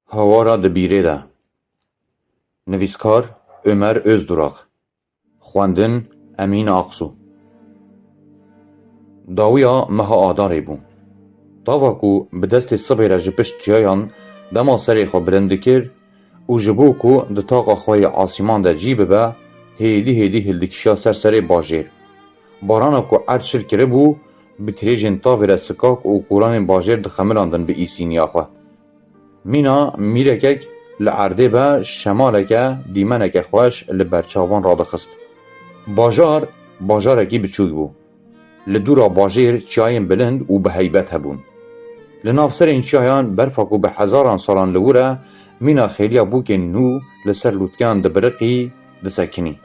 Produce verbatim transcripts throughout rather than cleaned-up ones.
Hawara di bîrê de. Nivîskar Ömer Özdurak. Xwendin Emîn Aksu. Dawiya meha Adarê bû. Tava ku bi destê sibê re ji pişt çiyayan dema serê xwe bilind dikir û ji bo ku di taxa xwe yê asîman de cî bibe, hêdî hêdî hildikişiya ser serê bajêr. Barana ku erd şil kiribû, bi tirêjên tavê re sikak û kolanên bajêr dixemilandin bi îsîniya xwe. Mîna mîrekek li erdê be, şemaleke, dîmeneke xweş li ber çavan radixist. Bajar, bajarekî biçûk bû. Li dûra bajêr çiyayên bilind û bi heybet hebûn. Li nav serên çiyayan berfa ku bi hezaran salan li wir e, mîna xêliya bûkên nû li ser lûtkeyan dibiriqî, disekinî.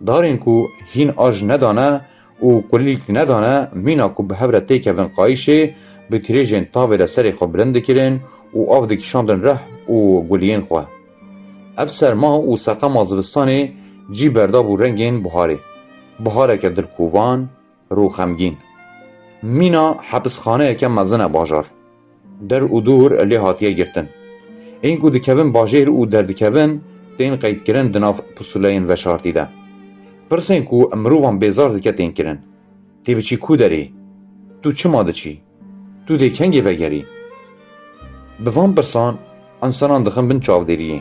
Darên ku hîn aj nedane û kulîlk nedane, mîna ku bi hev re têkevin qayîşê, bi tirêjên tavê re serê xwe bilind dikirin û av dikişandin reh û guliyên xwe. Ev serma û seqema zivistanê cî berdabû rengên buharê. Buhareke dilkovan, rûxemgîn. Mîna hepisxaneyeke mezin e bajar. Der û dûr lê hatiye girtin. Ên ku dikevin bajêr û derdikevin, tên qeydkirin di nav pusuleyên veşartî de. Pirsên ku mirovan bêzar dike tên kirin. Tê biçî ku derê? Tu çima diçî? Tu dê kengê vegerî? Bi van pirsan însanan dixin bin çavdêriyê.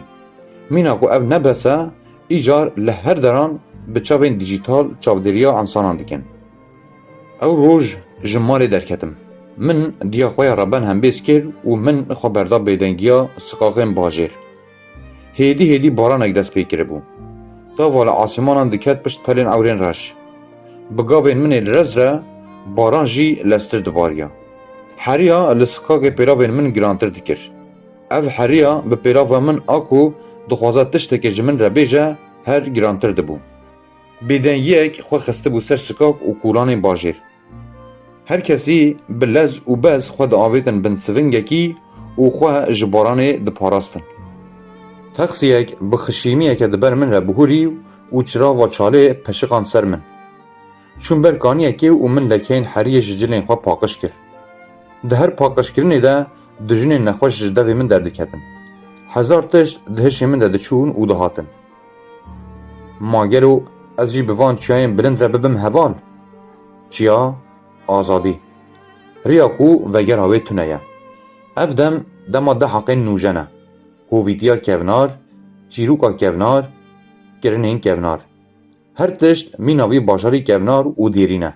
Mîna ku ev ne bes e, îcar li her deran bi çavên dîjîtal çavdêriya însanan dikin. Ew roj ji malê derketim. Min diya xwe ya reben hembêz kir û min xwe berda bêdengiya sikaqên bajêr. Hêdî hêdî baranek dest pê kiribû. Tava li asîmanan diket pişt pelên ewrên reş. Bi gavên min ê li rez re baran jî lestir dibariya. Heriya li sikakê pêlavên min girantir dikir. Ev heriya bi pêlava min a ku dixwaze tiştekê ji min re bêje, her girantir dibû. Bêdengiyek xwe xistibû ser sikak û kolanên bajêr. Her kesî bi lez û bez xwe diavêtin bin sivingekî û xwe ji baranê diparastin. Texsiyek bi xişîmiyeke di ber min re bihûrî û çirava çalê peşiqand ser min. Çûm ber kaniyekê û min lekeyên heriyê ji cilên xwe paqij kir. Di her paqijkirinê de dijûnên nexweş ji devê min derdiketin. Hezar tişt di hişê min de diçûn û dihatin. Ma gelo ez jî bi van çiyayên bilind re bibim heval? Çiya, azadî. Riya ku vegera wê tune ye. Ev dem, dema deheqên nûjen e. Hovîtiya kevnar, çîroka kevnar, kirinên kevnar. Her tişt mîna vî bajarî kevnar û dêrîn e.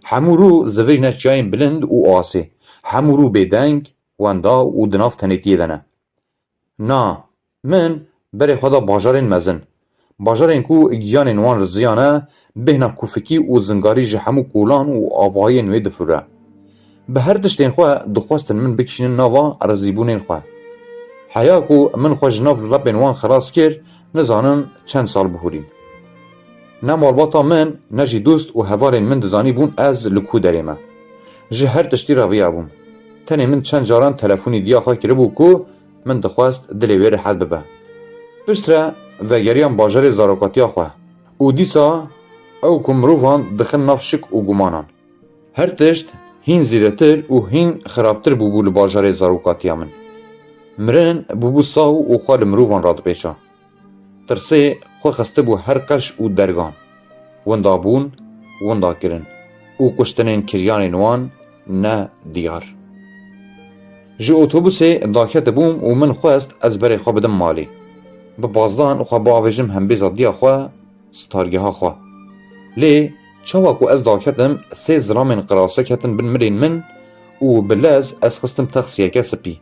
Hemû rû zivirîne çiyayên bilind û asê. Hemû rû bêdeng, wenda û di nav tenêtiyê de ne. Na, min berê xwe da bajarên mezin. Bajarên ku giyanên wan riziyane, bêhna kufikî û zingarî ji hemû kolan û avahiyên wê difûre. Bi her tiştên xwe dixwestin min bikişînin nava rizîbûnên xwe. Heya ku min xwe ji nav lepên wan xilas kir, nizanim çend sal bihûrîm. Ne malbata min, ne jî dost û hevalên min dizanîbûn ez li ku derê me. Ji her tiştî reviyabûm. Tenê min çend caran telefonî diya xwe kiribû ku min dixwest dilê wê rihet bibe. Piştre vegeriyan bajarê zarokatiya xwe û dîsa ew ku mirovan dixin nav şik û gumanan. Her tişt hîn zêdetir û hîn xirabtir bûbû li bajarê zarokatiya min. Mirin bûbû saw û xwe li mirovan radipêça. Tirsê xwe xistibû her qerş û dergan. Winda bûn, winda kirin û kuştinên kiryanên wan ne diyar. Ji otobusê daketibûm û min xwest ez berê xwe bidim malê. Bi bazdan xwe biavêjim hembêza diya xwe, stargeha xwe. Lê çawa ku ez daketim, sê zilamên qirase ketin bin milên min û bi lez ez xistim texsiyeke spî.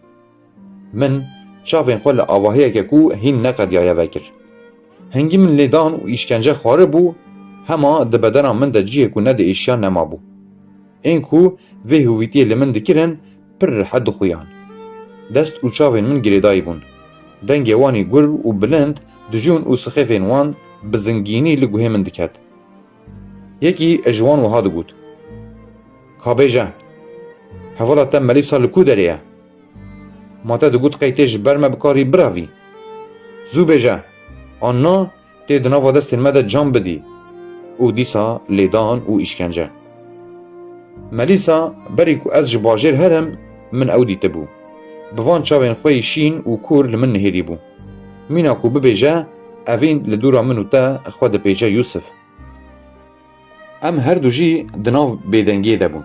Min çavên xwe li avahiyeke ku hîn neqediyaye vekir. Hingî min lêdan û îşkence xwaribû, hema di bedena min de cihê ku nediêşiya nemabû. Ên ku vê hovîtiyê li min dikirin, pir rihet dixuyan. Dest û çavên min girêdayî bûn. Dengê wan î gur û bilind, dijûn û sixêfên wan bi zingînî li guhê min diket. Yekî ji wan wiha digot: "Ka bêje, hevala te Melîsa li ku derê ye? Ma te digot qey tê ji ber me bikarî birevî? Zû bêje, an na tê di nava destên me de can bidî." Û dîsa lêdan û îşkence. Melîsa berî ku ez ji bajêr herim, min ew dîtibû. Bi van çavên xwe yî şîn û kûr li min nihêrî bû. Mîna ku bibêje, evîn li dûra min û te xwe dipêçe Yûsif. Em her du jî di nav bêdengiyê de bûn.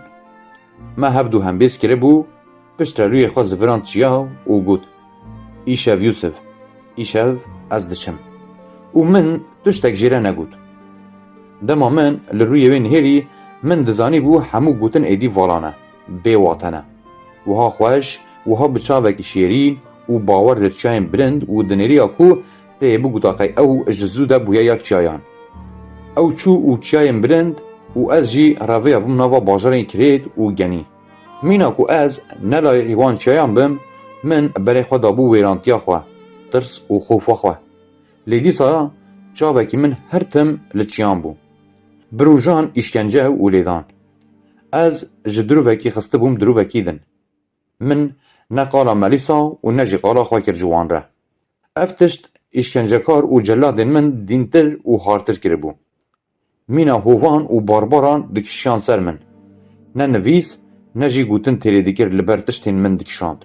Me hevdu hembêz kiribû, piştre rûyê xwe zivirand çiya û got, "Îşev Yûsif, îşev ez diçim." Û min tiştek jê re negot. Dema min li rûyê wê nihêrî, min dizanîbû hemû gotin êdî vala ne, bê wate ne. Wiha xweş, wiha bi çavekî şêrîn û bawer li çiyayên bilind û dinêriya ku tê bigota qey ew ji zû de bûye ya çiyayan. Ew çû û çiyayên bilind û ez jî revêya bûm nava bajarên kirêt û genî. Mîna ku ez ne layîqî wan çiyayan bim, min berê xwe dabû wêrantiya xwe, tirs û xofa xwe. Lê dîsa çavekî min her tim li çiyan bû. Bi rojan îşkence û lêdan. Ez ji dirovekî xistibûm dirovekî din. Min ne qala Melîsa û ne jî qala xwe kir ji wan re. Ev tişt îşkencekar û celadên min dîntir û hartir kiribû. Mîna hovan û barbaran dikişiyan ser min. Ne nivîs, ne jî gotin têrê dikir li ber tiştên min dikişand.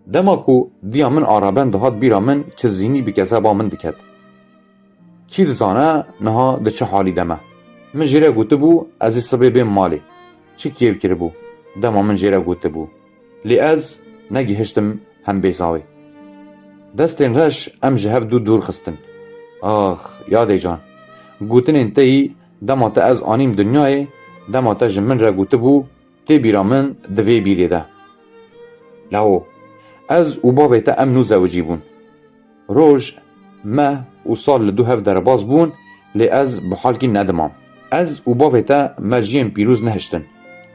Dema ku diya min araben dihat bîra min, kizînî bi kezeba min diket. Kî dizane niha di çi halî de me? Min jê re gotibû, ez ê sibê bêm malê. Çi kêv kiribû, dema min jê re gotibû. Lê ez negihiştim hembêza wê. Destên reş em ji hev du dûr xistin. Ax, yadê can. Gotinên te yî dema te ez anîm dinyayê, dema te ji min re gotibû, tê bîra min di vê bîrê de. Lawo, ez û bavê te em nû zewicî bûn. Roj, meh û sal li dû hev derbas bûn, lê ez bi halkî nedimam. Ez û bavê te me ciyên pîroz nehiştin.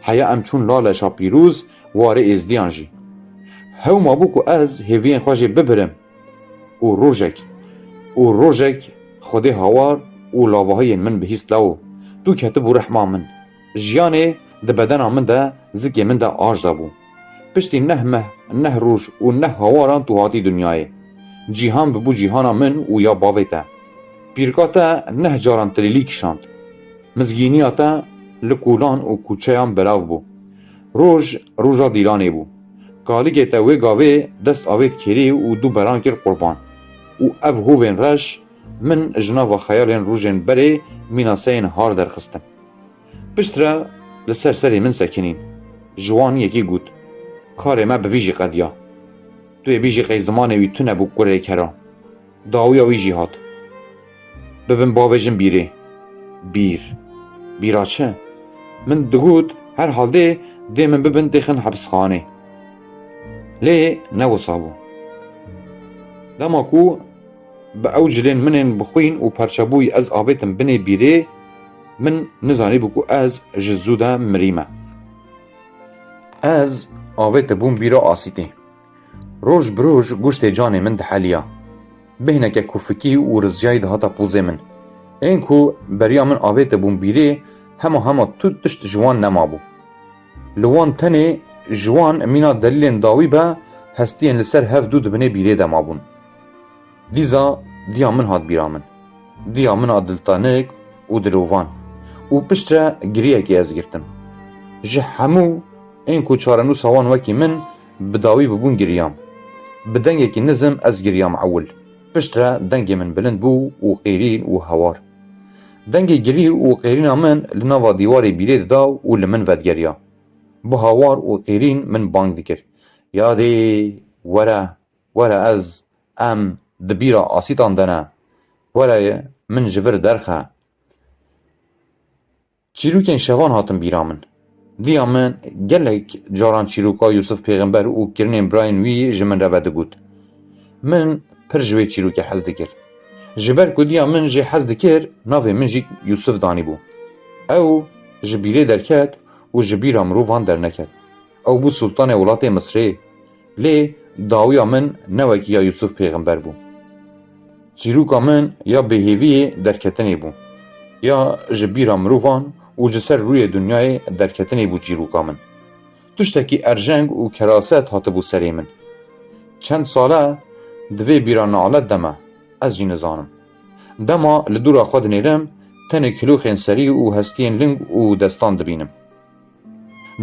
Heya em çûn Laleşa pîroz, warê êzdiyan jî. Hew mabû ku ez hêviyên xwe jê bibirim. Û rojek, û rojek Xwedê hawar û lavahiyên min bihîst lawo. Tu ketibû rehma min. Jiyanê di bedena min de, zikê min de aja bû. Piştî neh meh, neh roj û neh hawaran tu hatî dinyayê. Cîhan bibû cîhana min û ya bavê te. Pîrka te neh caran tilîlî kişand. Mizgîniya te li kolan û kuçeyan belav bû. Roj, roja dîlanê bû. Kaligê te wê gavê dest avêt kêrî û du beran kir qurban. Û ev hovên reş min ji nava xeyalên rojên berê mîna seyên har derxistin. Piştre li ser serê min sekinîn. Ji wan yekî got, "Karê me bi vî jî qediya. Tu yê bîjî qey zimanê wî tune bû kurê kera." Dawiya wî jî hat. Bibin bavêjin bîrê. Bîr. Bîra çi? Min digot, herhaldê dê min bibin têxin hepsxanê. Lê ne wisa bû. Dema ku bi ew cilên min ên bi xwîn û perçebûyî ez avêtim binê bîrê, min nizanîbû ku ez ji zû de mirîme. Ez avêtibûm bîra asîtê. Roj bi roj goştê canê min diheliya. Bêhneke kufikî û rizyayî dihata pozê min. Ên ku beriya min avêtibûn bîrê, hema hema tu tişt ji wan nemabû. Li wan tenê ji wan mîna delîlên dawî be, hestiyên li ser hev du di binê bîrê de mabûn. Dîza diya min hat bîra min. Diya min a diltenik û dilovan. Û piştre giriyekê ez girtim. Ji hemû ên ku çarenûsa wan wekî min bi dawî bûbûn giriyam. Bi dengekî nizm ez giriyam ewil. Piştre dengê min bilind bû û qêrîn û hewar. Dengê girî û qêrîna min li nava dîwarê bîrê dida û li min vedigeriya. Bi hawar û qêrîn min bang dikir. Yadê, were, were ez, em di bîra asîtan de ne. Were min ji vir derxe. Çîrokên şevan hatin bîra min. Diya min gelek caran çîroka Yûsif Pêxember û kirinên birayên wî ji min re vedigot. Min pir ji wê çîrokê hez dikir. Ji ber ku diya min jê hez dikir, navê min jî Yûsif danîbû. Ew ji bîrê derket û ji bîra mirovan derneket. Ew bû sultanê welatê Misrê. Lê dawiya min ne wekî ya Yûsif Pêxember bû. Çîroka min ya bêhêviyê derketinê bû, ya ji bîra mirovan û ji ser rûyê dinyayê derketinê bû çîroka min. Tiştekî erjeng û keraset hatibû serê min. Çend sal e di vê bîra nealet de me, ez jî nizanim. Dema li dûra xwe dinêrim, tenê kilûxên serî û hestiyên ling û destan dibînim.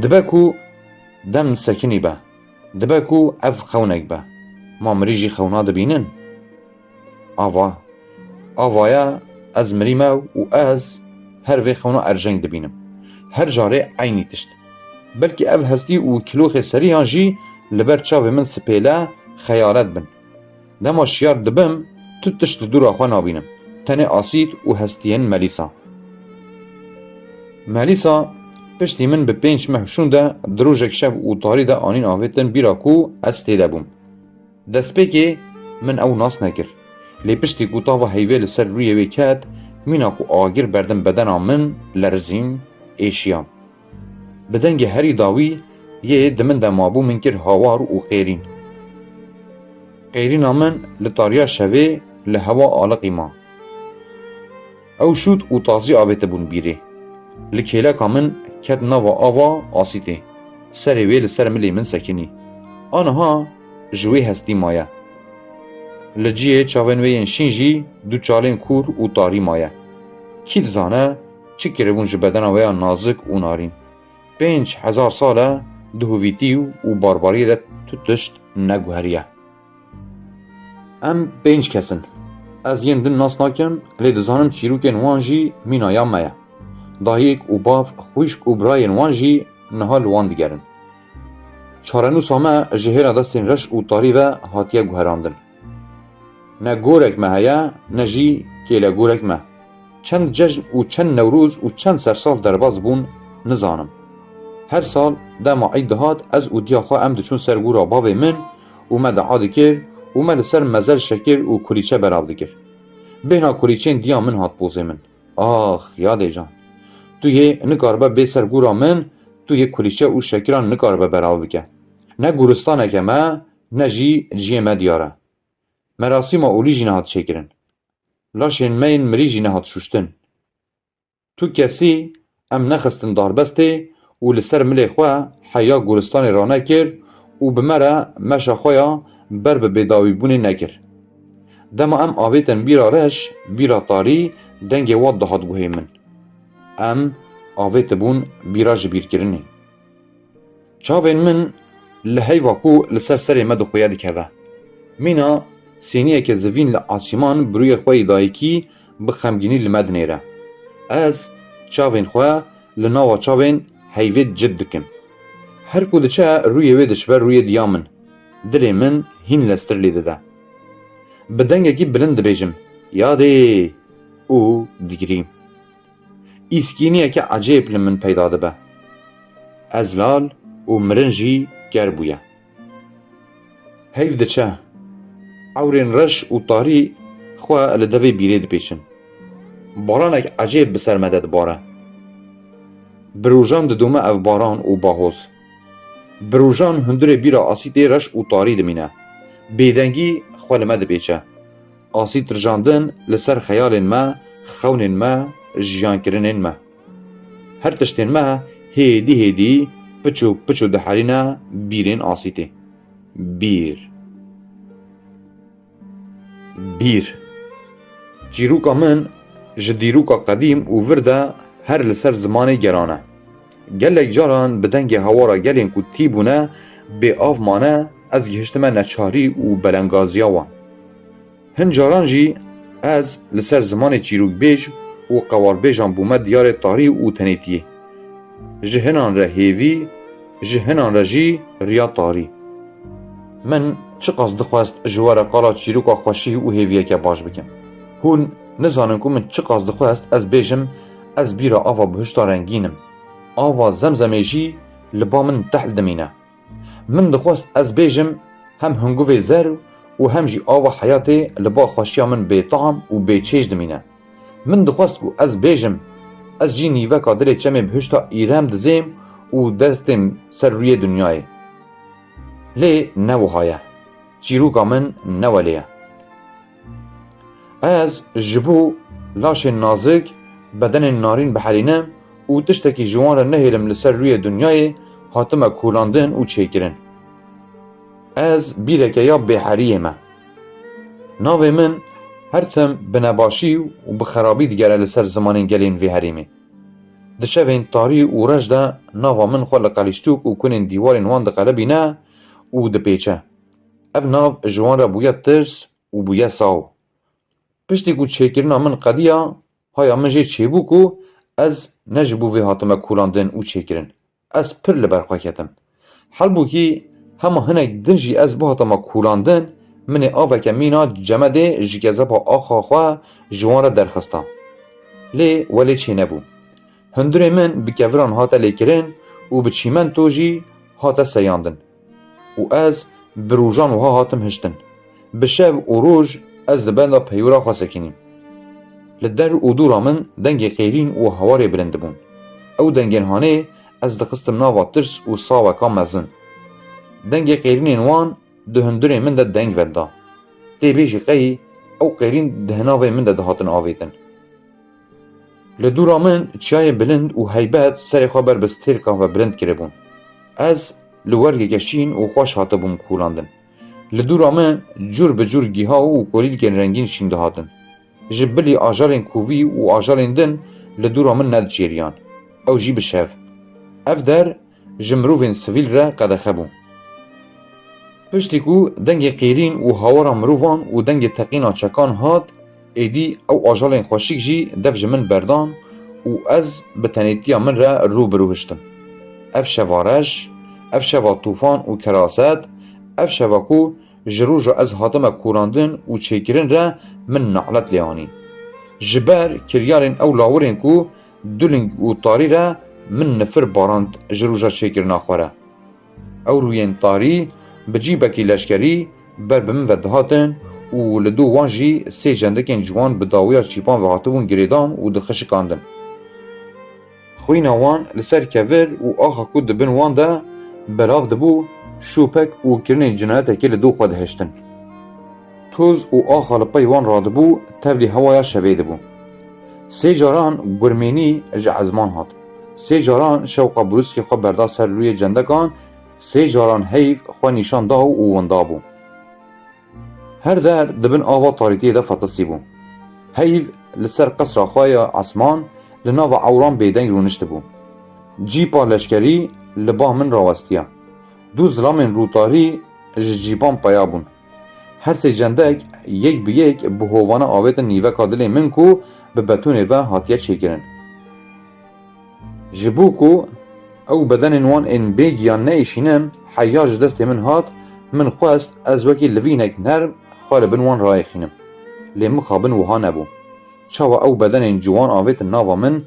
Dibe ku dem sekinî be. Dibe ku ev xewnek be. Ma mirî jî xewna dibînin? Ava. Avaya ez mirî me û ez her vê xewna erjeng dibînim. Her carê eynî tişt. Belkî ev hestî û kiloxê seriyan jî li ber çavê min sipêle, xeyalet bin. Dema şiyar dibim, tu tişt li dûra xwe nabînim. Tenê Asît û hestiyên Melîsa. Melîsa piştî min bi pênc meh şûnde di rojek şev û tarî de anîn avêtin bîra ku ez tê de bûm. Destpêkê min ew nas nekir. Lê piştî ku tava heyvê li ser rûyê wê ket, mîna ku agir berdim bedena min, lerizîm, êşiyam. Bi dengê herî dawî yê di min de mabû min kir hawar û qêrîn. Qêrîna min li tariya şevê li hewa aliqî ma. Ew şût û tazî avêtibûn bîrê. Li kêleka min ket nava ava Asîtê. Serê wê li ser milê min sekinî. Aniha ji wê hestî maye. Li cihê çavên wê yên şîn jî du çalên kûr û tarî maye. Kî dizane çi kiribûn ji bedena wê ya nazik û narîn. Pênc hezar sal e di hovîtî û barbariyê de tu tişt neguheriye. Em pênc kes in. Ez yên din nas nakim, lê dizanim çîrokên wan jî mîna ya me ye. Dayik û bav, xwişk û birayên wan jî niha li wan digerin. Çarenûsa me ji hêla destên reş û tarî ve hatiye guherandin. Ne gorek me heye, ne jî kêlegorek me. Çend cejn û çend Newroz û çend sersal derbas bûn, nizanim. Her sal dema îd dihat, ez û diya xwe em diçûn ser gora bavê min û me dua dikir û me li ser mezel şekir û kulîçe berav dikir. Bêhna kulîçeyên diya min hat pozê min. Ax, yadê can. Tu yê nikaribe bê ser gora min, tu yê kulîçe û şekiran nikaribe berav bike. Ne goristaneke me, ne jî ciyê me diyar e. Merasîma olî jî nehat çêkirin. Laşên me yên mirî jî nehat şûştin. Tu kesî em nexistin darbestê û li ser milê xwe heya goristanê ranekir û bi me re meşa xwe ya ber bi bêdawîbûnê nekir. Dema em avêtin bîra reş, bîra tarî, dengê wat dihat guhê min. Em avêtibûn bîra jibîrkirinê. Çavên min li heyva ku li ser serê me dixuye dikeve. Mîna sîniyeke zivîn li asîman bi rûyê xwe yê dayikî bi xemgînî li me dinêre. Ez çavên xwe li nava çavên heyvê cid dikim. Her ku diçe rûyê wê diçibe rûyê diya min. Dilê min hîn lestir lê dide. Bi dengekî bilind dibêjim, "Yadê!" û digirîm. Îskîniyeke ecêb li min peyda dibe. Ez lal û mirin jî ker bûye. Heyv diçe. Ewrên reş û tarî xwe li devê bîrê dipêçin. Baranek ecêb bi ser me de dibare. Bi rojan didome ev baran û bahoz. Bi rojan hundirê bîra Asîtê reş û tarî dimîne. Bêdengî xwe li me dipêçe. Asît rijandin li ser xeyalên me, xewnên me, jiyankirinên me. Her tiştên me hêdî hêdî piç û piç û diherîne bîrên Asîtê. Bîr. Bîr. Çîroka min ji dîroka qedîm û vir de her li ser zimanê geran e. Gelek caran bi dengê hawara gelên ku tî bûne bê av mane, ez gihiştime neçarî û belengaziya wan. Hin caran jî ez li ser zimanê çîrokbêj û qewarbêjan bûme diyarê tarî û tenêtiyê. Ji hinan re hêvî, ji hinan re jî riya tarî. Min çiqas dixwest ji we re qala çîroka xweşî û hêviyeke baş bikim. Hûn nizanin ku min çiqas dixwest ez bêjim, ez bîra ava bihişta rengîn im. Ava Zemzemê jî li ba min tehl dimîne. Min dixwest ez bêjim, hem hinguvê zer û hem jî ava heyatê li ba xweşiya min bêtam û bêçêj dimîne. Min dixwest ku ez bêjim, ez jî nîveka dilê çemê bihişta Îrem dizêm û dertêm ser rûyê dinyayê. Lê ne wiha ye. Çîroka min ne welê ye. Ez ji bo laşên nazik, bedenên narîn biherînim û tiştekî ji wan re nehêlim li ser rûyê dinyayê hatime kolandin û çêkirin. Ez bîreke ya bêheriyê me. Navê min her tim bi nebaşî û bi xerabî digere li ser zimanên gelên vê herêmê. Di şevên tarî û reş de nava min xwe li qelîştûk û kunên dîwarên wan diqelibîne û dipêçe. Ev nav ji wan re bûye tirs û bûye saw. Piştî ku çêkirina min qediya, haya min jê çêbû ku ez ne ji bo vê hatime kûlandin û çêkirin. Ez pir li ber xwe ketim. Halbûkî hema hinek din jî ez bihatama kûlandin, min ê aveke mîna cemedê ji kezepa axa xwe ji wan re derxista. Lê welê çênebû. Hundirê min bi keviran hate lêkirin û bi çîmento jî hate seyandin. Û ez bi rojan wiha hatim hiştin. Bi şev û roj ez li benda peywira xwe sekinîm. Li der û dûra min dengê qêrîn û hewarê bilind dibûn. Ew dengên hanê ez dixistim nava tirs û saweka mezin. Dengê qêrînên wan di hundirê min de deng veda. Tê bêjî qey ew qêrîn di hinavê min de dihatin avêtin. Li dûra min çiyayê bilind û heybet serê xwe ber bi stêrkan ve bilind kiribûn. Ez li wergeke şîn û xweş hatibûm kûlandin. Li dûra min cûr bi cûr giha û kolîlkên rengîn şîn dihatin. Ji bilî ajalên kovî û ajalên din li dûra min nediçêriyan. Ew jî bi şev. Ev der ji mirovên sivîl re qedexe bû. Piştî ku dengê qêrîn û hawara mirovan û dengê teqîna çekan hat, êdî ew ajalên xweşik jî dev ji min berdan û ez bi tenêtiya min re rû bi rû hiştim. Ev şeva reş, ev şeva tûfan û keraset, ev şeva ku ji roja ez hatime kûrandin û çêkirin re min nalet lê anî. Ji ber kiryarên ew lawirên ku duling û tarî re min nifir barand ji roja çêkirina xwe re. Ew rûyên tarî bi cîbekî leşkerî ber bi min ve dihatin û li dû wan jî sê jendekên ciwan bi dawiya çîpan ve hatibûn girêdan û dixişikandin. Xwîna wan li ser kevir û axa ku di bin wan de belav dibû, şûpek û kirinên cinayetekê li dû xwe dihiştin. Toz û axa li pey wan radibû, tevlî hewaya şevê dibû. Sê caran gurmênî ji ezman hat. Sê caran şewqa brûskê xwe berda ser rûyê cendekan, sê caran heyv xwe nîşan da û winda bû. Her der di bin ava tarîtiyê de fetisî bû. Heyv li ser qesra xwe ya esman li nava ewran bêdeng rûniştibû. Cîpa leşkerî li ba min rawestiya. Du zilamên rûtarî ji cîpan peya bûn. Her sê cendek yek bi yek bi hovane avêtin nîveka dilê min ku bi betûnê ve hatiye çêkirin. Ji bo ku ew bedenên wan ên bê giyan neêşînim, heya ji destê min hat, min xwest ez wekî livînek nerm xwe li bin wan rayêxînim. Lê mixabin wiha nebû. Çawa ew bedenên ciwan avêtin nava min,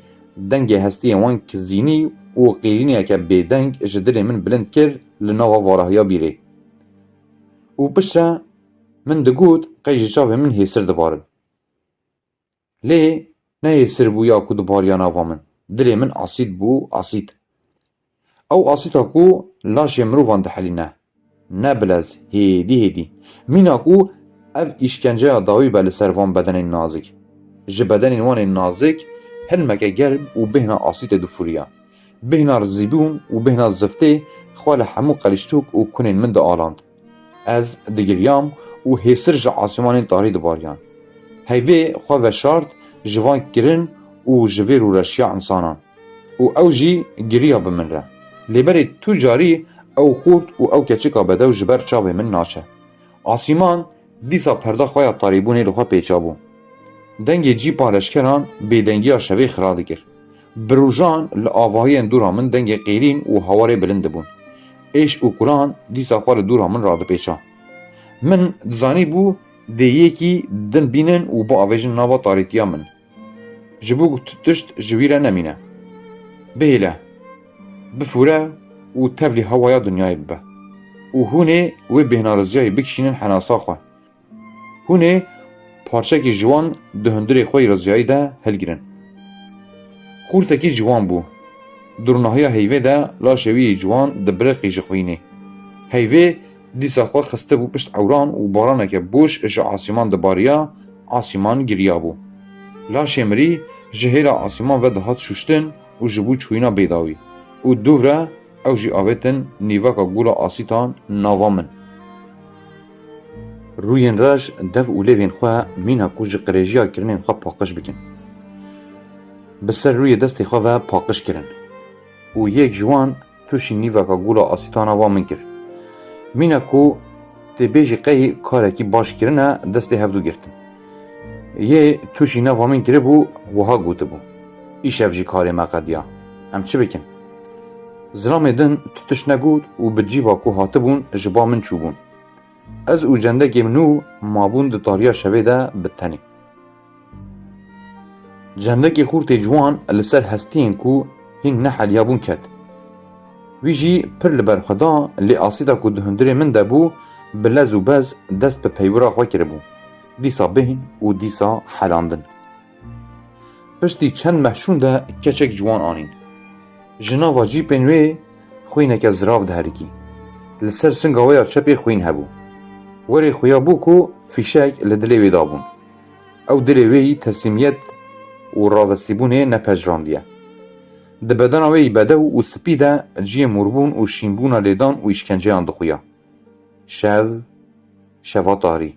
dengê hestiyên wan kizînî û qîrîniyeke bêdeng ji dilê min bilind kir li nava varahiya bîrê. Û piştre min digot, qey ji çavê min hêsir dibarin. Lê ne hêsir bû ya ku dibariya nava min. Dilê min asîd bû, asîd. Ew asîta ku laşê mirovan dihelîne. Ne bilez, hêdî hêdî. Mîna ku ev îşkenceya dawî be li ser van bedenên nazik. Ji bedenên wan ên nazik hilmeke germ û bêhna asîtê difûriya. Bêhna rizîbûn û bêhna ziftê xwe li hemû qelîştûk û kunên min dialand. Ez digiriyam û hêsir ji asîmanên tarî dibariyan. Heyvê xwe veşart ji van kirin û ji vê rûreşiya însanan. Û ew jî giriya bi min re. Lê berê tu carî ew xort û ew keçika bedew ji ber çavê min naçe. Asîman dîsa perda xwe ya tarîbûnê li xwe pêça bû. Dengê cîpa leşkeran bêdengiya şevê xira dikir. Bi rojan li avahiyên dûra min dengê qêrîn û hawarê bilind dibûn. Êş û kulan dîsa xwe li dûra min radipêça. Min dizanîbû dê yekî din bînin û biavêjin nava tarîtiya min. Ji bo ku tu tişt ji wî re nemîne. Bihêle, bifûre û tevlî hewaya dinyayê bibe. Û hûn ê wê bêhna riziyayî bikişînin henasa xwe. Hûn ê parçekî ji wan di hundirê xwe yî riziyayî de hilgirin. Xortekî ciwan bû. Di rûnahiya heyvê de laşê wî yê ciwan dibiriqî ji xwînê. Heyvê dîsa xwe xistibû pişt ewran û baraneke boş ji asîman dibariya, asîman giriyabû. Laşê mirî ji hêla asîman ve dihat şûştin û ji bo çûyîna bêdawî û dûv re ew jî avêtin nîvaka gola asîtan nava min. Rûyên reş, dev û lêvên xwe mîna ku ji qirêjiya kirinên xwe paqij bikin. Bi ser rûyê destê xwe ve paqij kirin û yek ji wan tûşî nîvaka gola asîtana va min kir. Mîna ku tê bêjî qey karekî baş kirine, destê hevdû girtin. Yê tûşî nava min kiribû, wiha gotibû, Îşev jî karê me qediya. Em çi bikin? Zilamê din tu tişt negot û bi cîba ku hatibûn ji ba min çûbûn. Ez û cendekê min nû mabûn di tariya şevê de bi tenê. Cendekê xortê ciwan li ser hestiyên ku hîn neheliyabûn ket. Wî jî pir li ber xwe da, lê asîta ku di hundirê min de bû, bi lez û bez dest bi peywira xwe kiribû. Dîsa bêhn û dîsa helandin. Piştî çend meh şûn de keçek ciwan anîn. Ji nava cîpên wê xwîneke zirav diherikî. Li ser singa wê ya çepê xwîn hebû. Werê xuya bû ku fîşek li dilê wê dabûn. Ew dilê wê yî teslîmiyet û radestîbûnê nepejrandiye. Di bedena wê yî bedew û spî de cihê morbûn û şînbûna lêdan û îşkenceyan dixuya. Şev, şeva tarî.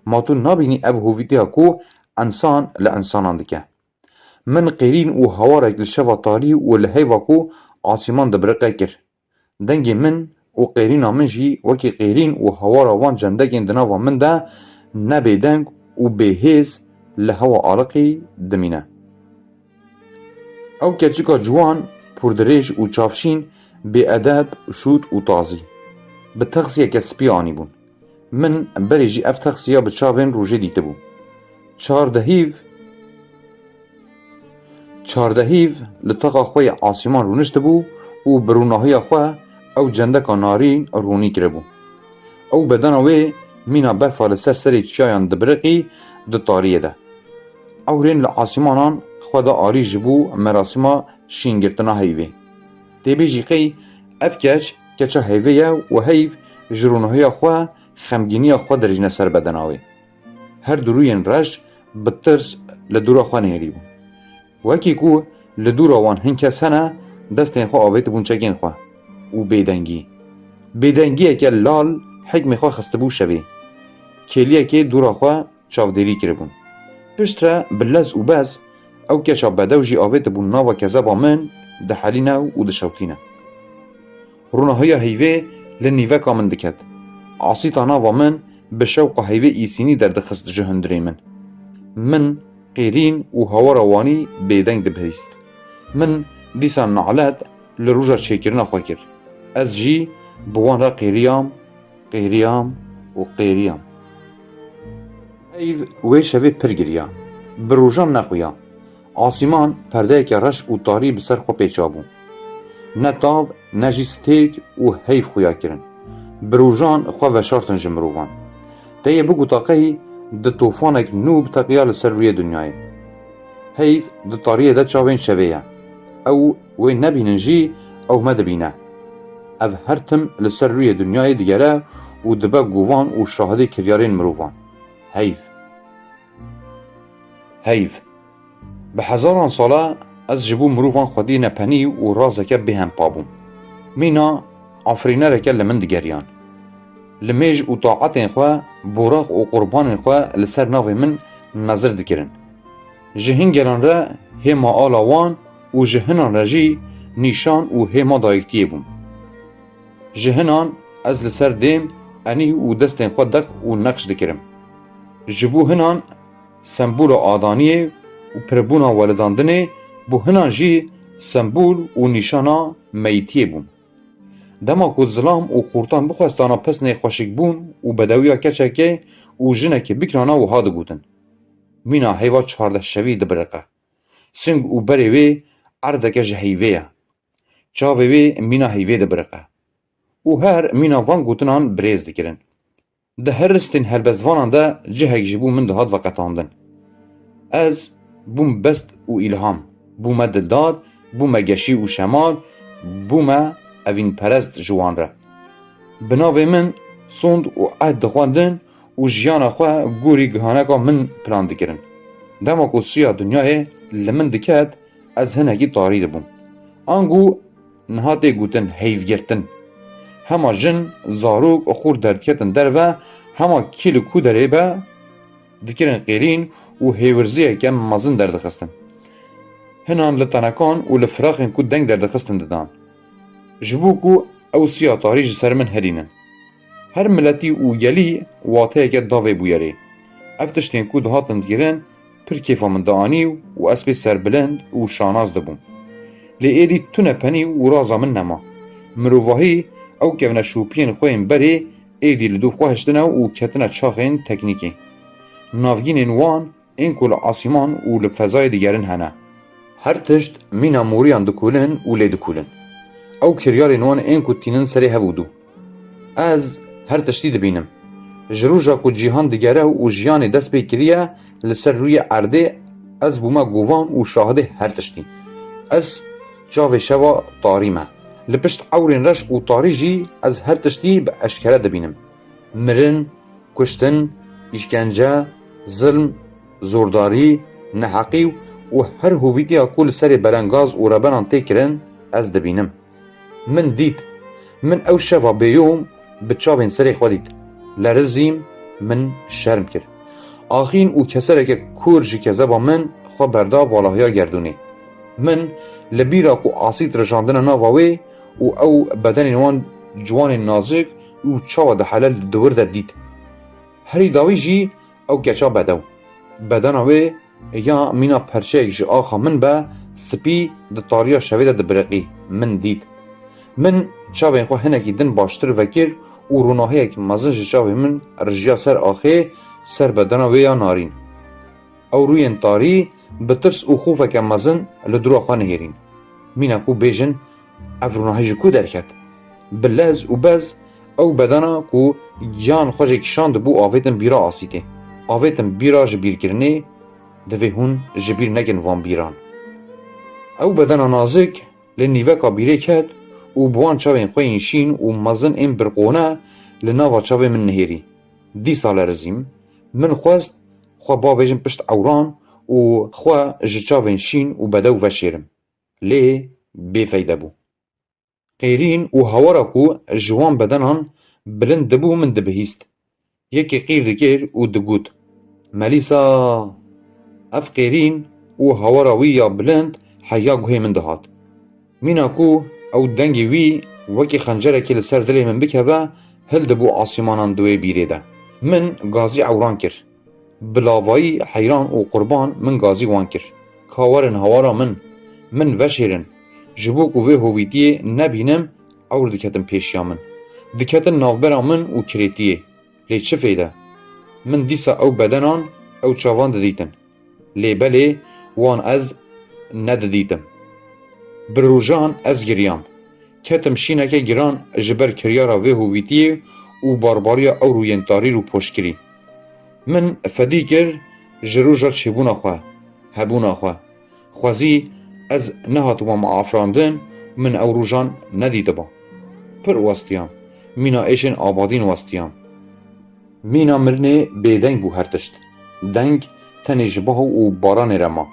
Ma tu nabînî ev hovîtiya ku ensan li ensanan dike? Min qêrîn û hawarek li şeva tarî û li heyva ku asîman dibiriqe kir. Dengê min û qêrîna min jî wekî qêrîn û hawara van cendekên di nava min de ne bêdeng û bêhêz li hewa aliqî dimîne. Ew keçika ciwan, pûrdirêj û çavşîn, bêedeb, şût û tazî, bi texsiyeke spî anîbûn. Min berê jî ev texsiya bi çavên rojê dîtibû. Çardehîv, çardehîv li taxa xwe yê asîman rûniştibû û bi rûnahiya xwe ew cendeka narîn rûnî kiribû. Ew bedena wê mîna berfa li ser serê çiyayan dibiriqî di tariyê de. Ewrên li asîmanan xwe da alî ji bo merasîma şîngirtina heyvê. Tê bêjî qey ev keç, keça heyvê ye û heyv ji rûnahiya xwe xemgîniya xwe dirêjne ser bedena wê. Her du rûyên reş bi tirs li dûra xwe nihêlîbûn. Wekî ku li dûra wan hin kes hene, destên xwe avêtibûn çekên xwe û bêdengî. Bêdengiyeke lal hikmê xwe xistibû şevê. Kêliyekê dûra xwe çavdêrî kiribûn. Piştre bi lez û bez ew keça bedew jî avêtibûn nava kezeba min, dihelîne û dişewtîne. Rûnahiya heyvê li nîveka min diket. Asîta nava min bi şewqa heyvê îsînî derdixist ji hundirê min. Min qêrîn û hawara wanî bêdeng dibihîst. Min dîsa nalet li roja çêkirina xwe kir. Ez jî bi wan re qêriyam, qêriyam û qêriyam. Heyv wê şevê pir giriya. Bi rojan nexuya. Asîman perdeyeke reş û tarî bi ser xwe pêça bû. Ne tav, ne jî stêrk û heyv xuya kirin. Bi rojan xwe veşartin ji mirovan. Te yê bigota qey di tofanek nû biteqiya li ser rûyê dinyayê. Heyv di tariyê de çavên şevê ye. Ew wê nebînin jî, ew me dibîne. Ev her tim li ser rûyê dinyayê digere û dibe govan û şahidê kiryarên mirovan. Heyv. Heyv. Bi hezaran sala ez ji bo mirovan xwedî nepenî û razeke bêhempa bûm. Mîna afirînereke li min digeriyan. Li mêj û taetên xwe, boraq û qurbanên xwe li ser navê min nezir dikirin. Ji hin gelan re hêma ala wan û ji hinan re jî nîşan û hêma dayiktiyê bûm. Ji hinan ez li ser dêm, enî û destên xwe deq û neqş dikirim. Ji bo hinan sembola adaniyê û pirbûna welidandinê, bo hinan jî sembol û nîşana meyitiyê bûm. Dema ku zilam û xortan bixwestana pesnê xweşikbûn û bedewiya keçekê û jinekê bikirana wiha digotin, Mîna heyva çardeh şevî dibiriqe. Sing û berê wê erdeke ji heyvê ye. Çavê wê mîna heyvê dibiriqe. Û her mîna van gotinan birêz dikirin. Di her ristên helbestvanan de cihek ji bo min dihat veqetandin. Ez bûm best û îlham, bûme dildar, bûme geşî û şemal, bûme evînperest ji wan re. Bi navê min sond û ehd dixwendin û jiyana xwe gorî gihaneka min plan dikirin. Dema ku siya dinyayê li min diket, ez hinekî tarî dibûm. Ango niha tê gotin heyvgirtin. Hema jin, zarok û xort derdiketin derve, hema kî li ku derê be, dikirin qêrîn û hêwirziyeke mezin derdixistin. Hinan li tenekan û li firaxên ku deng derdixistin didan. Ji bo ku ew siya tarî ji ser min herînin. Her miletî û gelî wateyeke davê bûyerê. Ev tiştên ku dihatin dikirin, pir kêfa min dianî û ez pê serbilind û şanaz dibûm. Lê êdî tune penî û raza min nema. Mirovahî ew kevneşopiyên xwe yên berê êdî li dû xwe hiştine û ketine çaxên teknîkê. Navgînên wan ên ku li asîman û li fezayê digerin hene. Her tişt mîna moriyan dikulin û lê dikulin. Ew kiryarên wan ên ku tînin serê hev û dû. Ez her tiştî dibînim. Ji roja ku cîhan digere û jiyanê dest pê kiriye, li ser rûyê erdê ez bûme govan û şahidê her tiştî. Ez çavê şeva tarî me. Li pişt ewrên reş û tarî jî ez her tiştî bi eşkere dibînim. Mirin, kuştin, îşkence, zilm, zordarî, neheqî û her hovîtiya ku li serê belengaz û rebenan tê kirin, ez dibînim. Min dît. Min ew şeva bêyom bi çavên serê xwe dît. Lerizîm, min şerm kir. Axîn û kesereke kûr ji kezeba min xwe berda valahiya gerdûnê. Min li bîra ku asît rijandine nava wê û ew bedenên wan ciwanên nazik û çawa dihele li dewir de dît. Herî dawî jî ew keça bedew. Bedena wê ya mîna perçeyek ji axa min be, spî di tariya şevê de dibiriqî. Min dît. Min çavên xwe hinekî din baştir vekir û ronahiyek mezin ji çavên min rijiya ser axê, ser bedena wê ya narîn. Ew rûyên tarî bi tirs û xofeke mezin li dûra xwe nihêrîn. Mîna ku bêjin, ev ronahî ji ku derket? Bi lez û bez ew bedena ku giyan xwe jê kişandibû avêtin bîra asîtê. Avêtin bîra ji bîrkirinê, divê hûn ji bîr nekin van bîran. Ew bedena nazik li nîveka bîrê ket û bi wan çavên xwe yên şîn û mezin ên birqone li nava çavê min nihêrî. Dîsa lerizîm. Min xwest xwe bavêjim pişt ewran û xwe ji çavên şîn û bedew veşêrim. Lê bêfeyde bû. Qêrîn û hawara ku ji wan bedenan bilind dibû min dibihîst. Yekê qîr dikir û digot, Melîsa! Ev qêrîn û hawara wî ya bilind heya guhê min dihat. Mîna ku ew dengê wî wekî xencerekê li ser dilê min bikeve, hildibû asîmanan di wê bîrê de. Min gazî ewran kir. Bi lavayî heyran û qurban min gazî wan kir. Ka werin hawara min, min veşêrin. Ji bo ku vê hovîtiyê nebînim, ewr diketin pêşiya min. Diketin navbera min û kirêtiyê. Lê çi fêde? Min dîsa ew bedenan, ew çavan didîtin. Lê belê wan ez nedidîtim. Bi rojan ez giriyam. Ketim şîneke giran ji ber kiryara vê hovîtiyê û barbariya ew rûyên tarî û poşkirî. Min fedî kir ji roja çêbûna xwe, hebûna xwe. Xwezî ez nehatibûma afirandin, min ew rojan nedîtiba. Pir westiyam. Mîna êşên abadîn westiyam. Mîna mirinê bêdeng bû her tişt. Deng tenê ji baho û baranê re ma.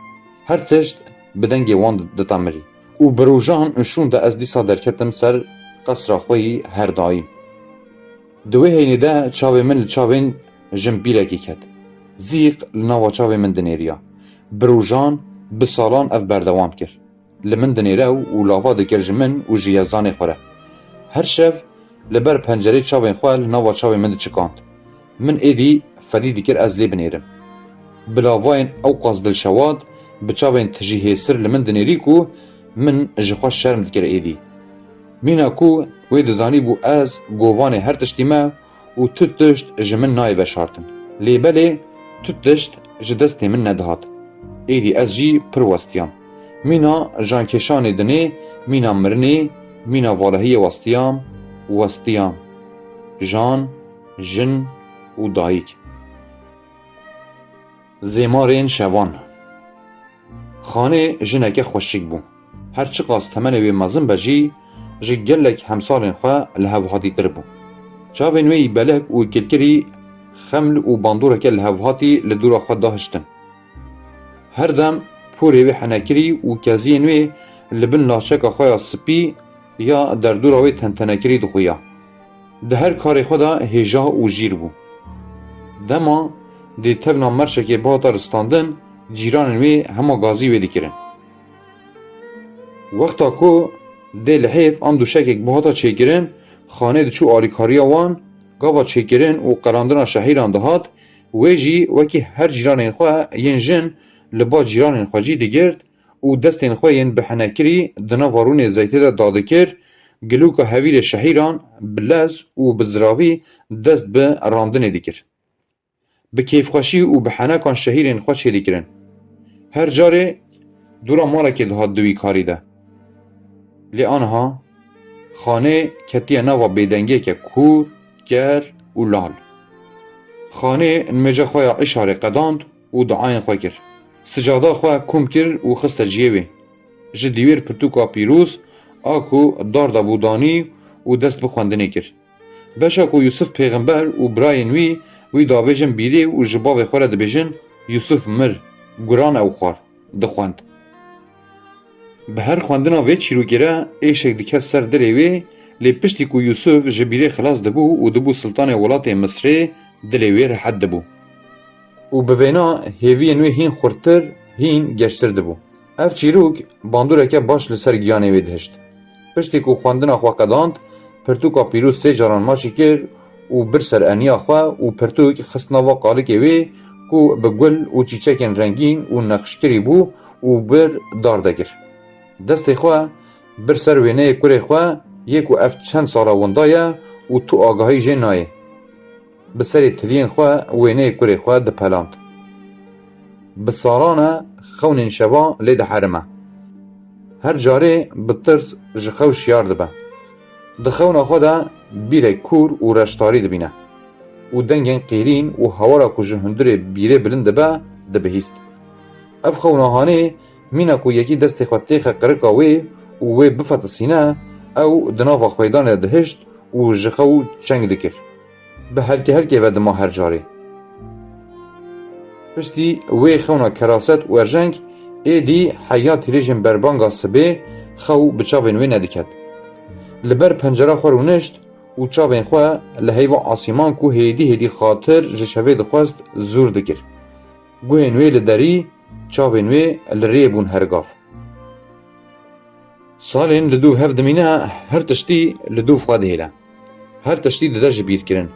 Her tişt bi dengê wan dita mirî. Û bi rojan û şûn de ez dîsa derketim ser qesra xwe yî her daîm. Di wê heynê de çavê min li çavên jinpîrekî ket. Zîq li nava çavê min dinêriya. Bi rojan, bi salan ev berdewam kir. Li min dinêre û lava dikir ji min û ji yezdanê xwe re. Her şev li ber pencerê çavên xwe li nava çavên min diçikand. Min êdî fedî dikir ez lê binêrim. Bi lavayên ewqas dilşewat, bi çavên tijî hêsir li min dinêrî ku min ji xwe şerm dikir êdî. Mîna ku wê dizanîbû ez govanê her tiştî me û tu tişt ji min nayê veşartin. Lê belê tu tişt ji destê min nedihat. Êdî ez jî pir westiyam. Mîna jankêşanê dinê, mîna mirinê, mîna valahiyê westiyam, westiyam. Jan, jin û dayik. Zêmarên şevan. Xanê jineke xweşik bû. Her çiqas temenê wê mezin be jî, ji gelek hemsalên xwe lihevhatîtir bû. Çavên wê yî belek û kilkirî xeml û bandoreke lihevhatî li dûra xwe dahiştin. Her dem porê wê henekirî û keziyên wê li bin laçeka xwe ya spî ya derdora wê tentenekirî dixuya. Di her karê xwe de hêja û jîr bû. Dema dê tevna merşekê bihata ristandin, cîranên wê hema gazî wê dikirin. Wexta ku dê lihêf an dûşekek bihata çêkirin, xanê diçû alîkariya wan, Gava çêkirin û qerandina şehîran dihat, wê jî wekî her cîranên xwe yên jin li ba cîranên xwe cî digirt û destên xwe yên bihenekirî di nava rûnê zeytê de dadikir, gilûka hevîrê şehîran bi lez û bi ziravî dest bi randinê dikir. Bi kêfxweşî û bi henekan şehîrên xwe çêdikirin. Her carê dûra malekê dihat di wî karî de. Lê aniha xanê ketiye nava bêdengiyeke kûr, ker û lal. Xanê nimêja xwe ya îşarê qedand û duayên xwe kir. Sicada xwe kom kir û xiste ciyê wê. Ji dîwêr pirtûka pîroz a ku dar de bû danî û dest bi xwendinê kir. Beşa ku Yusuf pêxember û birayên wî wî davêjin bîrê û ji bavê xwe re dibêjin, Yusuf mir, guran ew xwar, dixwend. Bi her xwendina vê çîrokê re êşek diket ser dilê wê, lê piştî ku Yusuf ji bîrê xilas dibû û dibû siltanê welatê Misrê, dilê wê rehet dibû. Û bi vêna hêviyên wê hîn xurttir, hîn geştir dibû. Ev çîrok bandoreke baş li ser giyanê wê dihişt. Piştî ku xwendina xwe qedand, pirtûka pîroz sê caran maçî kir û bir ser eniya xwe û pirtûk xist nava qalikê wê ku bi gul û çîçekên rengîn û nexşkirî bû û bir dar de kir. Destê xwe bir ser wêneyê kurê xwe yê ku ev çend sala winda ye û tu agahî jê nayê. Bi serê tiliyên xwe wêneyê kurê xwe dipeland. Bi salan e xewnên şeva lê diherime. Her carê bi tirs ji xew şiyar dibe. Di xewna xwe de bîrek kûr û reştarî dibîne û dengên qîrîn û hewara ku ji hundirê bîrê bilind dibe, dibihîst. Ev xewna hanê mîna ku yekî destê xwe têxe qirika wê û wê bifetisîne, ew di nava xwêdanê de dihişt û ji xew çeng dikir. Bi helkê helkê ve dima her carê. Piştî wê xewna keraset û erjeng, êdî heya tîrêjên berbanga sibê xew bi çavên wê nediket. Li ber pencera xwe rûnişt û çavên xwe li heyva asîman ku hêdî hêdî xatir ji şevê dixwest zûr dikir. Guhên wê li derî, çavên wê li rê bûn her gav. Salên li dûv hev dimîne, her tiştî li dûv xwe dihêle. Her tiştî dide ji bîrkirin.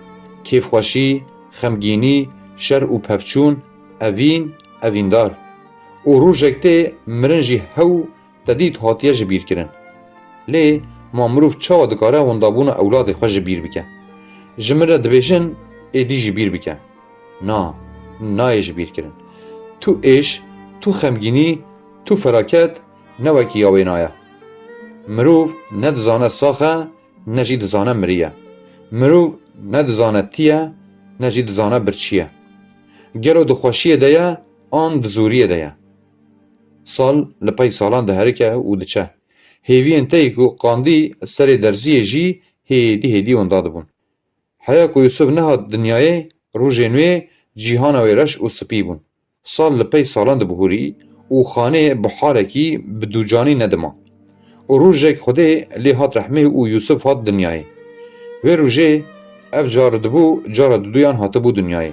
Kêfxweşî, xemgînî, şer û pevçûn, evîn, evîndar. Û rojek tê mirin jî hew te dît hatiye ji bîrkirin. Lê ma mirov çawa dikare windabûna ewladê xwe ji bîr bike? Ji min re dibêjin, êdî ji bîr bike. Na, nayê ji bîr kirin. Tu êş, tu xemgînî, tu felaket ne wekî ya wêna ye. Mirov ne dizane sax e, ne jî dizane mirî ye. Mirov ne dizane tî ye, ne jî dizane birçî ye. Gelo di xweşiyê de ye, an di zoriyê de ye. Sal li pey salan diherike û diçe. Hêviyên te yê ku qandî serê derziyê jî hêdî hêdî winda dibûn. Heya ku Yusuf nehat dinyayê, rojên wê cîhana wê reş û spî bûn. Sal li pey salan dibihûrî û xanê bi halekî bi dûcanî nedima. Û rojek Xwedê lê hat rehmê û Yusuf hat dinyayê. Wê rojê ev caridibû, cara diduyan hatibû dinyayê.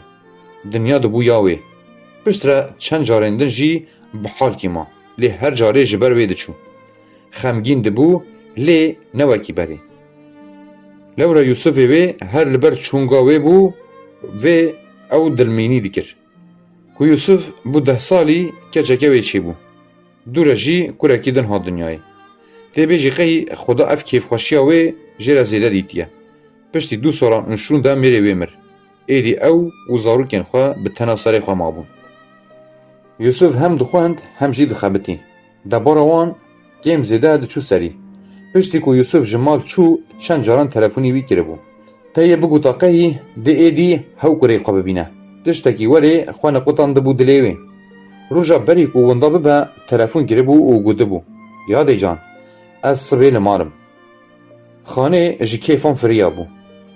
Dinya dibû ya wê. Piştre çend carên din jî bi halkî ma, lê her carê ji ber wê diçû. Xemgîn dibû, lê ne wekî berê. Lewra Yusufê wê her li ber çûnga wê bû, vê ew dilmînî dikir. Ku Yusuf bû deh salî, keçeke wê çêbû. Dû re jî kurekî din hat dinyayê. Tê bêjî qey Xuda ev kêfxweşiya wê jê re zêde dîtiye. Piştî du salan û şûn de mêrê wê mir. Êdî ew û zarokên xwe bi tena serê xwe mabûn. Yusuf hem dixwend hem jî dixebitî. Debara wan kêm zêde diçû serî. Piştî ku Yusuf ji mal çû, çend caran telefonî wî kiribû. Te yê bigota qey dê êdî hew kurê xwe bibîne. Tiştekî werê xwe niqutandibû dilê wê. Roja berî ku winda bibe, telefon kiribû û gotibû, Ya dê can, ez sibê li mal im. Xanê ji kêfan firiya bû.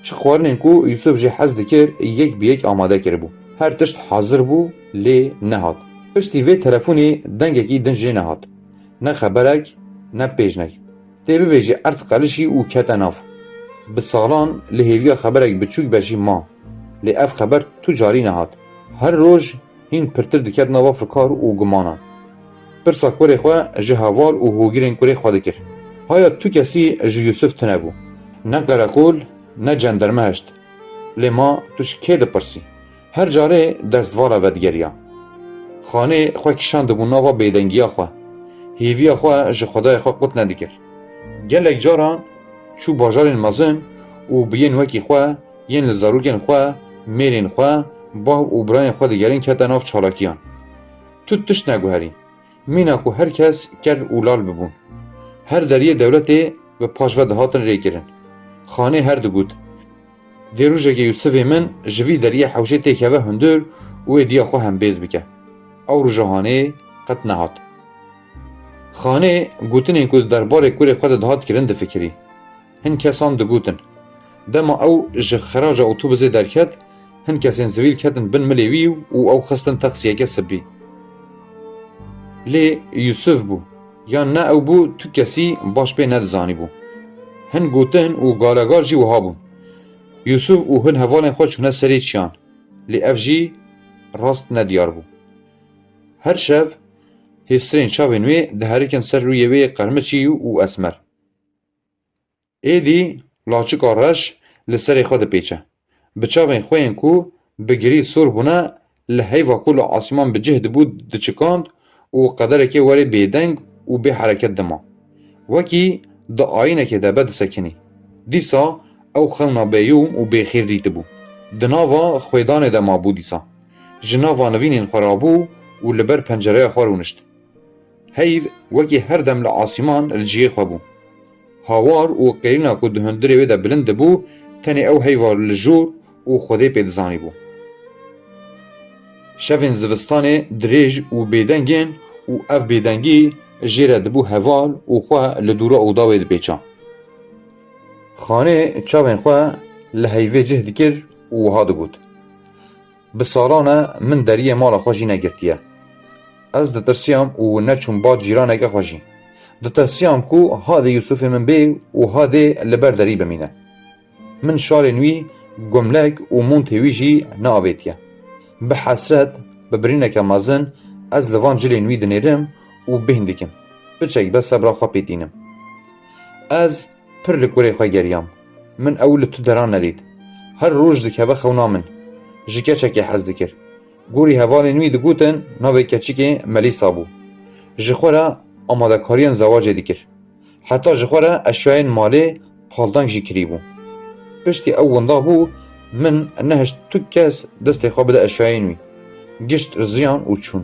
Çi xwarinên ku Yusuf jê hez dikir, yek bi yek amade kiribû. Her tişt hazir bû, lê nehat. Piştî vê telefonê dengekî din jê nehat. Ne xeberek, ne pêjnek. Tê bibêjî erd qelişî û kete nav. Bi salan li hêviya xeberek biçûk be jî ma. Lê ev xeber tu carî nehat. Her roj hîn pirtir diket nava fikar û gumanan. Pirsa kurê xwe ji heval û hogirên kurê xwe dikir. Haya tu kesî ji Yusuf tune bû. Ne qereqol, ne cenderme hişt. Lê ma tu ji kê dipirsî? Her carê destvala vedigeriya. Xanê xwe kişandibû nava bêdengiya xwe. Hêviya xwe ji Xwedayê xwe qut nedikir. Gelek caran çû bajarên mezin û bi yên wekî xwe, yên li zarokên xwe, mêrên xwe, bav û birayên xwe digerin kete nav çalakiyan. Tu tişt neguherî. Mîna ku her kes ker û lal bibûn. Her deriyê dewletê bi paş ve dihatin rêkirin. Xanê her digot, dê rojekê Yûsifê min ji vî deriyê hewşê têkeve hundir û êdiya xwe hembêz bike. Ew roja Hanê qet nehat. Xanê gotinên ku di derbarê kurê xwe de dihat kirin difikirî. Hin kesan digotin. Dema ew ji xeraca otobusê derket, hin kesên zivîl ketin bin milê wî û ew xistin teksiyeke sibî. Lê Yûsif bû, yan ne ew bû, tu kesî baş pê nedizanîbû. Hin gotin û galegal jî wiha bûn. Yûsif û hin hevalên xwe çûne serê çiyan, lê ev jî rast nediyar bû. Her şev hêsirên çavên wê diherikin ser rûyê wê qermiçî û esmer. Êdî laçika reş li serê xwe dipêçe. Bi çavên xwe yên ku bi girî sor bûne, li heyva ku li asîman bi cih dibû diçikand û qederekê werê bêdeng û bê hereket dima. Wekî di ayînekê de be disekinî. Dîsa ew xewna bêyûm û bêxêr dîtibû. Di nava xwêdanê de mabû dîsa. Ji nava nivînên xwe rabû û li ber pencereya xwe rûnişt. Heyv wekî her dem li asîman li cihê xwe bû. Hawar û qêrîna ku di hundirê wê de bilind dibû, tenê ew heyva li jor û Xwedê pê dizanîbû. Şevên zivistanê dirêj û bêdeng in û ev bêdengî jê re dibû heval û xwe li dûra oda wê dipêça. Xanê çavên xwe li heyvê cih dikir û wiha digot, Bi salan e min deriyê mala xwe jî negirtiye. Ez ditirsiyam û neçûm ba cîraneke xwe jî. Ditirsiyam ku hadê Yûsifê min bê û hadê li ber derî bimîne. Min şalên wî, gumlek û montê wî jî neavêtiye. Bi hesret, bi birîneke mezin ez li van cilên wî dinêrim û bêhn dikim. Piçek be sebra xwe pê tînim. Ez pir li kurê xwe geriyam. Min ew li tu deran nedît. Her roj dikeve xewna min. Ji keçekê hez dikir. Gorî hevalên wî digotin navê keçikê Melîsa bû. Ji xwe re amadekariyên zewacê dikir. Heta ji xwe re eşyayên malê paldeng jî kirîbû. Piştî ew winda bû, min nehişt tu kes destê xwe bide eşyayên wî. Gişt riziyan û çûn.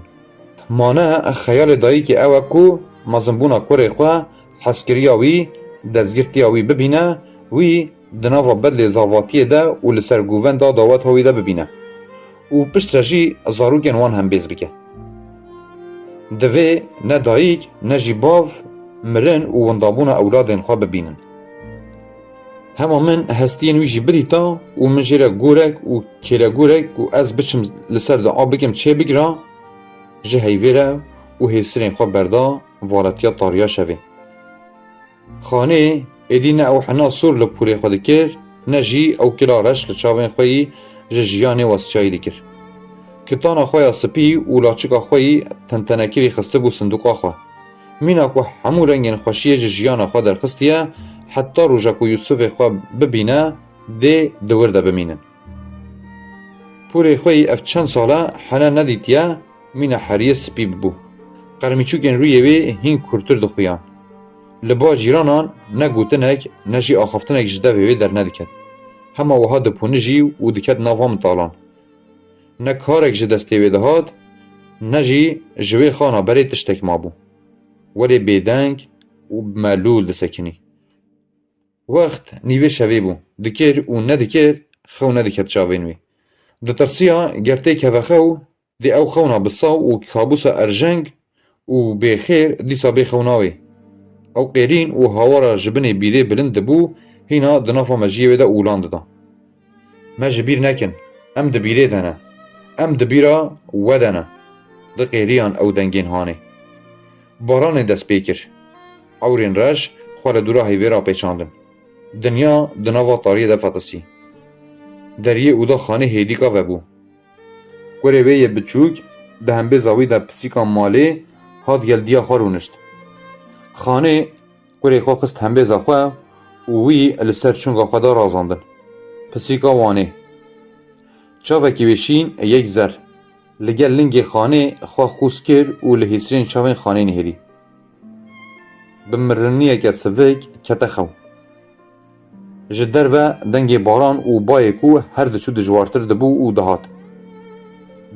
Mane xeyalê dayikê ew e ku mezinbûna kurê xwe, hezkiriya wî, destgirtiya wî bibîne, wî di nava bedlê zavatiyê de û li ser govenda daweta wî de bibîne û piştre jî zarokên wan hembêz bike. Divê ne dayik ne jî bav mirin û windabûna ewladên xwe bibînin. Hema min hestiyên wî jî bidîta û min jê re gorek û kêlegorek ku ez biçim li ser dua bikim çêbigira, ji heyvê re û hêsirên xwe berda valetiya tariya şevê. Xanê êdî ne ew hena sor li pûrê xwe dikir, ne jî ew kila reş li çavên xwe yî ji jiyanê westiyayî dikir. Kitana xwe ya spî û laçika xwe yî tentenekirî xistibû sindoqa xwe. Mîna ku hemû rengên xweşiyê ji jiyana xwe derxistiye, heta roja ku Yûsifê xwe bibîne, dê di wir de bimînin. Pûrê xwe yî ev çend sal e hene nedîtiye, mîna heriyê spî bibû. Qermîçûkên rûyê wê hîn kûrtir dixuyan. Li ba cîranan ne gotinek, ne jî axaftinek ji devê wê dernediket. Hema wiha diponijî û diket nava mitalan. Ne karek ji destê wê dihat, ne jî ji wê xana berê tiştek mabû. Werê bêdeng û bi melûl disekinî. Wext nîvê şevê bû. Dikir û nedikir, xew nediket çavên wî. Ditirsiya ger têkeve xew, dê ew xewna bi saw û kabûsa erjeng û bêxêr dîsa bê xewna wê. Ew qêrîn û hawara ji binê bîrê bilind dibû, hîna di nava mejiyê wê de olan dida. Me ji bîr nekin, em di bîrê de ne. Em di bîra we de ne. Diqêriyan ew dengên hanê. Baranê dest pê kir. Ewrên reş xwe li dûra heyvê rapêçandin. Dinya di nava tariyê de fetisî. Deriyê oda xanê hêdîka vebû. Kurê wê yê biçûk di hembêza wî de pisîka malê hat gel diya xwe rûnişt. Xanê kurê xwe xist hembêza xwe û wî li ser çunga xwe de razandin. Pisîka Wanê. Çavekî wê şîn yek zer li gel lingê xanê xwe xûz kir û li hêsirên çavên xanê nihêrî. Bi miriniyeke sivik kete xew. Ji derve dengê baran û bayê ku her diçû dijwartir dibû û dihat.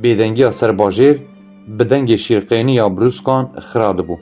Bêdengiya ser bajêr bi dengê şîrqêniya brûskan xira dibû.